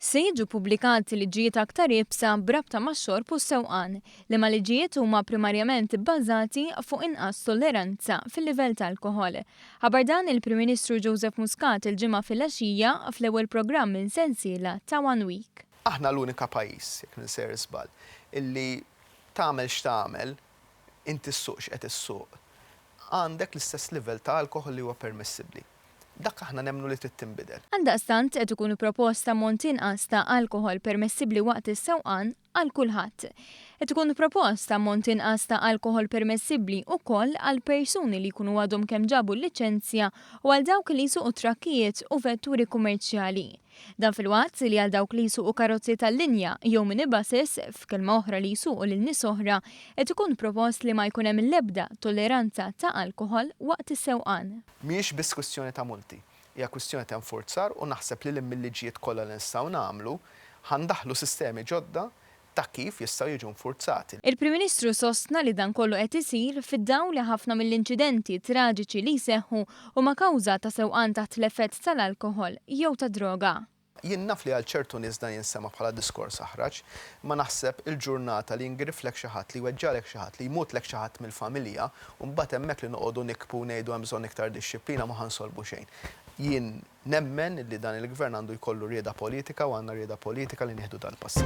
Se jiġu ppubblikati liġijiet aktar iebsa b'rabta max-xorb u s-sewqan, liema liġijiet huma primarjament ibbażati fuq inqas tolleranza fil-livell ta' alkoħol. Ħabbar dan il-Prim Ministru Joseph Muscat il-Ġimgħa filgħaxija fl-ewwel programm minn sensiela ta' One Week. Aħna l-unika pajjiż, jekk minn sejjer żball, illi tagħmel x'tagħmel, inti ssuq x'qed issuq, għandek l-istess livell ta' alkoħol li huwa permissibbli. Dak aħna nemmnu li trid tinbidel. Għaldaqstant qed ikun propost ammont inqas ta' alkoħol permessibbli waqt is-sewqan għal kulħadd. Qed ikun propost ammont inqas ta' alkoħol permessibbli wkoll għal persuni li jkunu għadhom kemm ġabu l-liċenzja u għal dawk li jsuqu trakkijiet u vetturi kummerċjali. Dan filwaqt li għal dawk li jsuqu karozzi tal-linja jew minibuses, f'kelma oħra li jsuqu lil nies oħra, qed ikun propost li ma jkun hemm l-ebda tolleranza ta' alkoħol waqt is-sewqan. Mhijiex biss kwistjoni ta' multi. Hija kwistjoni ta' infurzar u naħseb lil hinn mil-liġijiet kollha li nistgħu nagħmlu, ħa ndaħħlu sistemi ġodda ta' kif jistgħu jiġu infurzati. Il-Prim Ministru sostna li dan kollu qed isir fid-dawl li ħafna mill-inċidenti traġiċi li jseħħu huma kawża ta' sewqan taħt l-effett tal-alkoħol jew tad-droga. Jien naf li għal ċertu nies dan jinstema' bħala diskors aħrax, imma naħseb il-ġurnata li jingiriflek xi ħadd, li jweġġagħlek xi ħadd, li jmutlek xi ħadd mill-familja, u mbagħad hemmhekk li noqogħdu nikbu u ngħidu hemm bżonn iktar dixxiplina ma ħa nsolvu xejn. Jien nemmen li dan il-Gvern għandu jkollu rieda politika u għandna rieda politika li nieħdu dal-passi.